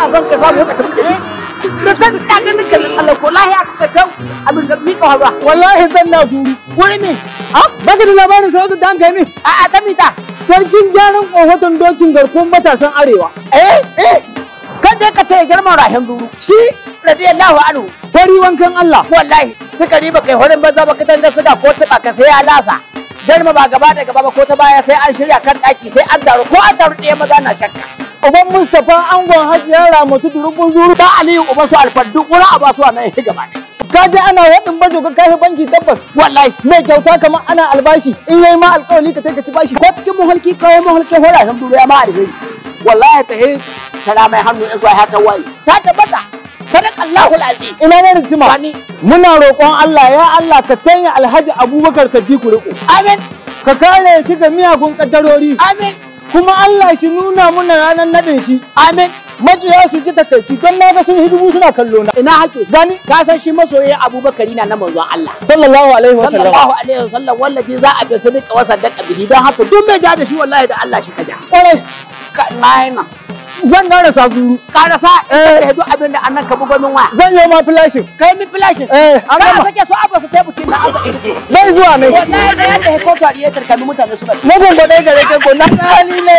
Kana son ka samu ka tafi. Da ta ta ganin ka Allah ko lahiya ka tau abin da mika hawa. Wallahi zan na zuru. Wuri me? Ah, baka da labarin sarautar da an kai min? A'a, ta mita. Sarkin gyaran kohoton dokin garkuwar matasan Arewa. Eh? Eh. Kan dai ka ce girman rahin zuru. Shi radiyallahu anhu. Fari wankan Allah. Wallahi suka riba kai horin banza ba katanga suka ko tuba ka sai ya lasa. Jarma ba gaba da gaba ba ko ta baya sai an shirya kan daki sai an daru ko an daru ɗaya maza na shakka. Uban Mustapha angon Hajiya Ramatu durubun zuru. Da Aliyu uban su alfaddu ƙura a basu nan shi gaba ɗaya. Ka je ana waɗin bajo ka kai banki tabbas. Wallahi mai kyauta kamar ana albashi in yayi ma alƙawari ka ka ci bashi. Ko cikin muhalki kai muhalki hora san duru ya ma alheri. Wallahi ta he tara mai hannu in zuwa ta waye. Ta tabbata. Sadaqallahu alazim. Ina ne rijima? Muna roƙon Allah ya Allah ka tanya Alhaji Abubakar Sadiku riko. Amin. Ka kare shi ga miyagun kaddarori. Amin. Kuma Allah shi nuna muna ranar nadin shi. Amin. Makiya su ji takaici don na ga sun hidimu suna kallo na. Ina hake? Gani. Ka san shi masoyin Abubakari na manzon Allah. Sallallahu alaihi wasallam. Sallallahu alaihi wasallam wallahi za a bi sadiqa wa sadaqa bihi don haka duk mai ja da shi wallahi da Allah shi ka ja. Kwarai. Ka na Zan karasa zuru. Karasa eh duk abin da annan ka bugo min waya. Zan yi ma flashin. Kai min flashin. Eh an gama. Ka sake su abba su taibuki na abba. Bai zuwa ne. Wallahi da yadda ko tariye tarkami mutane suna. Mugun ba dai gare kai ko na hali ne.